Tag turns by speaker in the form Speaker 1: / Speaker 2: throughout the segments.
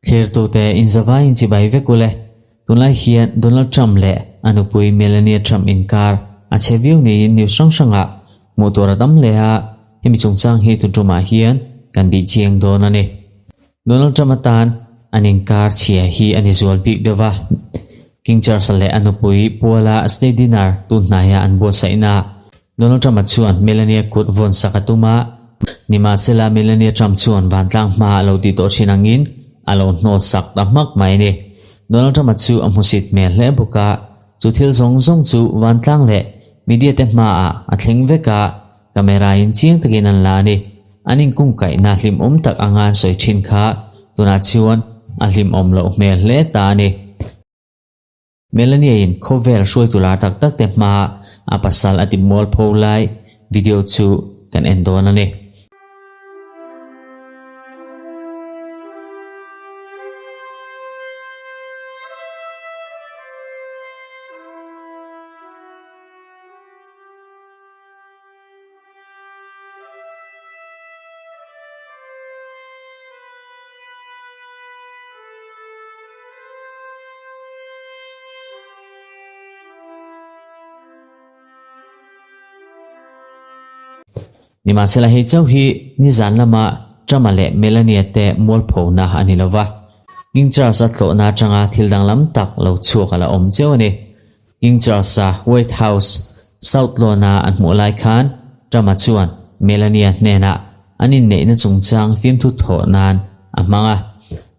Speaker 1: Thlirtute inzavai inchibai vek ule. Tunlai hian Donald Trump leh a nupui Melania Trump inkar a chhe viau niin news hrang hrangah hmuh tur a tam hle a, hemi chungchang hi tun tumah hian kan bih chiang dawn a ni. Donald Trump atan an inkar chhia hi a ni zual bik deuh va, King Charles-a leh a nupui Puala state dinner tun hnaia an buatsaihna Donald Trump-a chuan Melania kut vawn sak a tum a, nimahsela Melania Trump chuan vantlang hma a lo tih tawh thin angin a lo hnawt sak ta hmak mai a ni. Donald Trump-a chu a hmusit hmel hle bawk a, chu thil zawng zawng chu vantlang leh media te hmaah a thleng vek a, camera in chiang takin an la a ni. An inkungkaihna hlimawm tak anga an sawi thin kha tunah chuan a hlimawm loh hmel hle ta a ni. Melania-in khawvel hruaitu lar tak tak te hma a pasal a ti mual pho lai video chu kan en dawn a ni. Nimahsela hei chauh hi nizan lama Trump-a leh Melania te mualphona a ni lova, King Charles-a tlawhna atanga thil danglam tak lo chhuak a la awm cheu a ni. King Charles-a White House South Lawn-a an hmuh lai khan Trump-a chuan Melania hnenah an inneihna chungchang fimthu thawh nan a hmang a,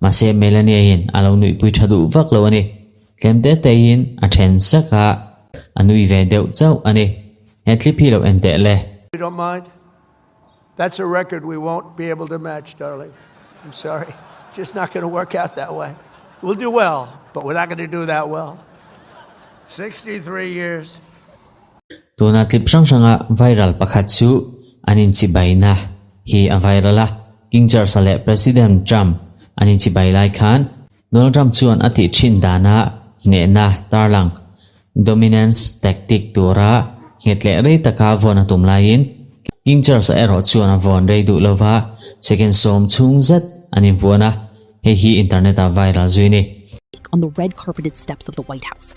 Speaker 1: mahse Melania-in a lo nuihpui tha duh vak lo a ni. Tlem te tein a then sak a, a nui ve deuh chauh a ni. He clip hi lo en teh le.
Speaker 2: You don't mind? That's a record we won't be able to match, darling. I'm sorry. Just not going to work out that way. We'll do well, but we're not going to do that well. 63 years.
Speaker 1: Tuna clip hrang hranga viral pakhat chu an inchibaina hi a viral a, King Charles-a leh President Trump an inchibai lai khan Donald Trump chuan a tih thin dana hnehna tarlang dominance tactic tura nghet leh rei taka vawn a tum laiin King Charles-a erawh chuan a vawn rei duh lova second sawm chhung zet an invuan a, hei hi internet-ah viral zui a ni.
Speaker 3: On the red-carpeted steps of the White House.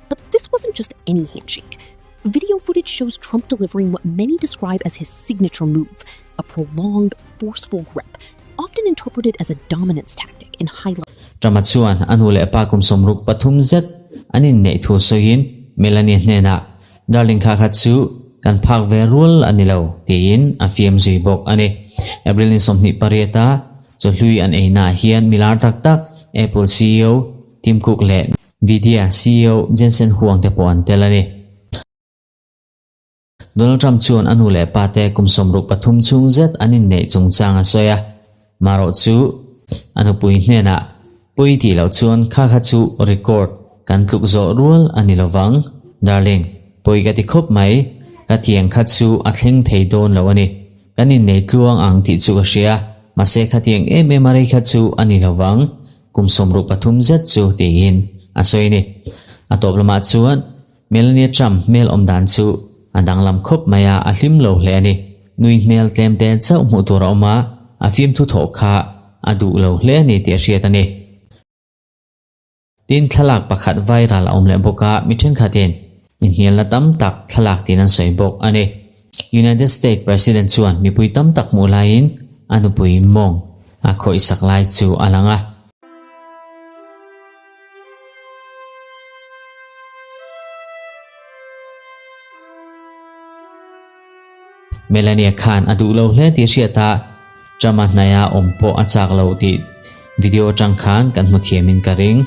Speaker 3: But this wasn't just any handshake. Video footage shows Trump delivering what many describe as his signature move, a prolonged, forceful grip, often interpreted as a dominance tactic and highlight.
Speaker 1: Trump-a chuan a nu leh pa kum 63 zet an inneih thu sawiin Melania hnenah, Darling kha kha chu kan phak ve rual a ni lo, tiin a fiam zui bawk a ni. April ni 28 a chawhlui an einaah hian milar tak tak Apple ceo Tim Cook leh Nvidia ceo Jensen Huang te pawh an tel a ni. Donald Trump chuan a nu leh pa te kum 63 chhung zet an inneih chungchang a sawi a, marawh chu a nupui hnenah pui tih loh chuan kha kha chu record kan tluk zawh rual a ni lovang, darling, pawi ka ti khawp mai, ka tiang kha chu a thleng thei dawn lo a ni, kan innei tluang ang tih chu ka hria, mahse khatiang em em a rei kha chu a ni lovang. Kum 63 zet chu tiin a sawi a ni. A tawp lamah chuan Melania Trump hmel awm dan chu a danglam khawp mai a, a hlim lo hle a ni. Nui hmel tlem te chauh hmuh tur a awm a, a fimthu thawh kha a duh lo hle a ni tih a hriat a ni. Tin, thlalak pakhat viral a awm leh bawk a, mi thenkhatin inhnialna tam tak thlalak tiin an sawi bawk a ni. United States President chuan mipui tam tak hmuh laiin a nupui mawng a khawihsak lai chu a lang a. Melania khan a duh lo hle tih hriat a, Trump-a hnaia awm pawh a chak lo tih video atang khan kan hmu thiamin ka ring.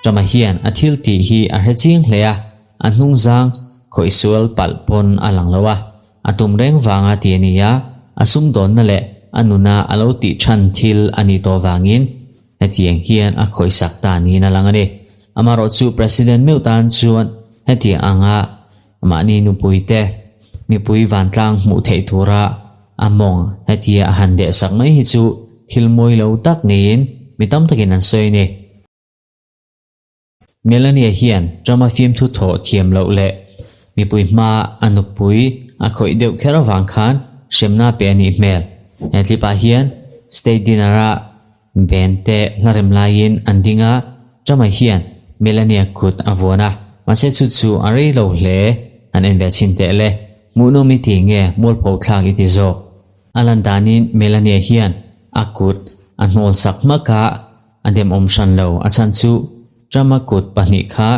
Speaker 1: Trump-a hian a thil tih hi a hre chiang hle a. A hnungzang khawihsual palh pawn a lang lo a, a tum reng vanga ti a ni a, a sumdawnna leh a nuna a lo tih than thil a nih tawh vangin hetiang hian a khawihsak ta niin a lang a ni. Amaherawhchu President meuh tan chuan hetiang anga mahni nupuite mipui vantlang hmuh theih tura a mawng hetia a han dehsak mai hi chu thil mawi lo tak niin mi tam takin an sawi a ni. Melania hian Trump-a fimthu thawh thiam loh leh mipui hma a nupui a khawih deuh kher avang khan hremna pe a nih hmel. He clip ah hian State Dinner ah Ben te hla rem laiin an ding a, Trump-a hian Melania kut a vuan a, mahse chu chu a rei lo hle. An en ve chhin teh le, hmuhnawm i ti nge mualpho thlak i ti zawk. A lan danin Melania hian a kut a hnawl sak hmak a, a demawm hran lo. A chhan chu Trump-a kut pahnih kha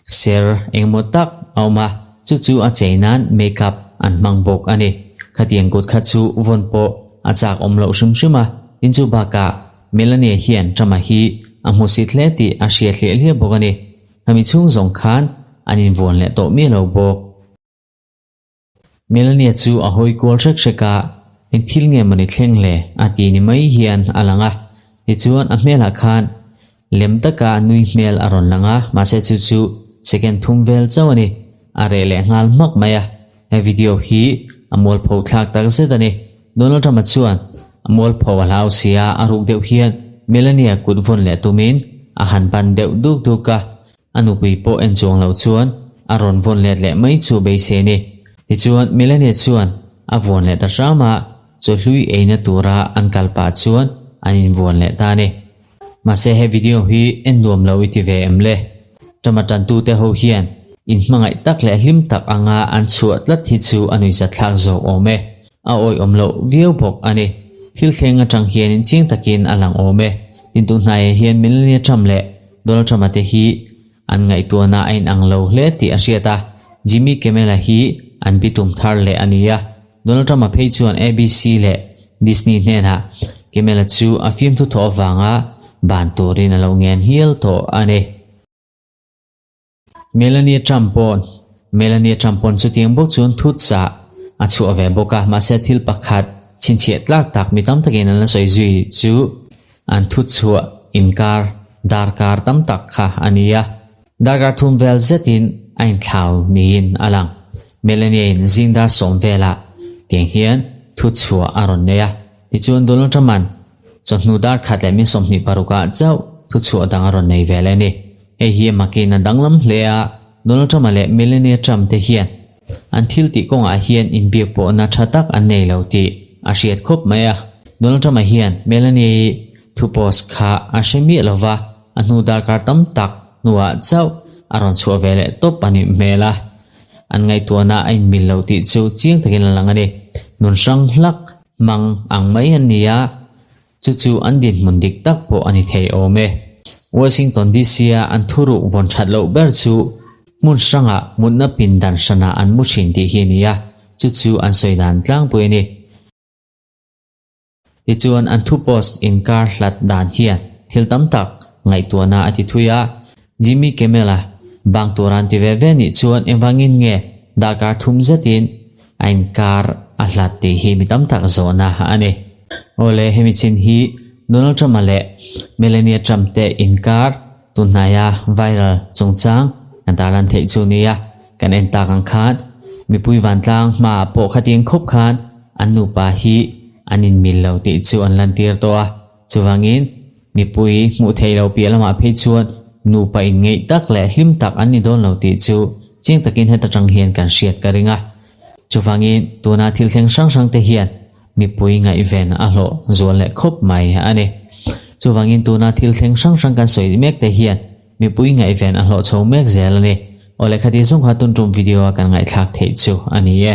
Speaker 1: ser engemaw tak a awm a, chu chu a chei nan make-up an hmang bawk a ni. Khatiang kut kha chu vawn pawh a chak awm loh hrim hrim a, tin chu bakah Melania hian Trump-a hi a hmusit hle tih a hriat hliah hliah bawk a ni. Khami chhung zawng khan an invuan leh tawh miah lo bawk. Melania chu a hawi kual hrek hrek a, Eng thil nge mawni thleng le? a ti ni mai hian a lang a. Tichuan a hmelah khan lem taka nui hmel a rawn lang a, mahse chu chu second thum vel chauh a ni. A reh leh nghal hmak mai a. He video hi a mualpho thlak tak zet a ni. Donald Trump-a chuan a mualpho a hlau si a, a ruk deuh hian Melania kut vawn leh tumin a han ban deuh duk duk a. A nupui pawh en chuang lo chuan a rawn vawn let leh mai chu beisei a ni. Tichuan Melania chuan a vuan leh ta hram a, chawhlui eina tura an kal pah chuan an invuan leh ta a ni. Mahse he video hi en nuam lo i ti ve em le? Tama tantute ho hian inhmangaih tak leh hlim tak anga an chhuah tlat hi chu a nuihzatthlak zawk awm e. A awihawm loh viau bawk a ni. Thil thleng atang hianin chiang takin a lang awm e. Tintuhnaiah hian Melania Trump leh Donald Trump-a te hi an ngaihtuahna a inang lo hle tih a hriat a, Jimmy Kimmel-a hi an bitum thar leh a ni a. Donald Trump-a phei chuan ABC leh Disney hnenah Kimmel-a chu a fimthu thawh avanga ban turin a lo ngen hial tawh a ni. Melania Trump paw'n Melania Trump pawn chutiang bawk chuan thut chah a chhuah ve bawk a, mahse thil pakhat chhinchhiah tlak tak mi tam takin an la sawi zui chu an thut chhuah inkar darkar tam tak kha a ni a, darkar thum vel zetin a inthlau niin a lang. Melania-in zing dar sawm velah tiang hian thut chhuah a rawn nei a, tichuan Donald Trump-a'n chawhnu dar khat leh min 26 ah chauh thu chhuah dang a rawn nei ve leh a ni. Hei hi a makin a danglam hle a, Donald Trump-a leh Melania Trump te hian an thil tih kawngah hian inbiak pawhna tha tak an nei lo tih a hriat khawp mai a. Donald Trump-a hian Melania-i thu post kha a hre miah lo va, a hnu darkar tam tak hnuah chauh a rawn chhuah ve leh tawp a nih hmel a. An ngaihtuahna a inmil lo tih chu chiang takin a lang a ni. Nun hrang hlak hmang ang mai an ni a. Chu chu an dinhmun dik tak pawh a ni thei awm e. Washington DC-a an thuruk vawn that loh ber chu hmun hrangah mutna pindan hranah an mu thin tih hi a ni a, chu chu an sawi dan tlangpui a ni. Tichuan an thu post inkar hlat dan hian thil tam tak ngaihtuahna a ti thui a, Jimmy Kimmel-a bang tura an ti ve ve nih chuan engvangin nge darkar thum zetin a inkar a hlat tih hi mi tam tak zawhna a ni. Awle, hemi chin hi Donald Trump-a leh Melania Trump te inkar tunhnaia viral chungchang kan tarlan theih chu nia. Kan en tak ang khan mipui vantlang hmaah pawh khatiang khawp khan an nupa hi an inmil lo tih chu an lantir tawh a. Chuvangin, mipui hmuh theih lo piah lamah phei chuan nupa inngeih tak leh hlim tak an ni dawn lo tih chu chiang takin heta tang hian kan hriat ka ring a. Chuvangin, tuna thil thleng hrang hrang te hian mipui ngaihven a hlawh zual leh khawp mai a ni. Chuvangin, tuna thil thleng hrang hrang kan sawi mek te hian mipui ngaihven a hlawh chho mek zel a ni. Aw lehkha ti zawng kha tun tum video a kan ngaihthlak theih chu a ni e.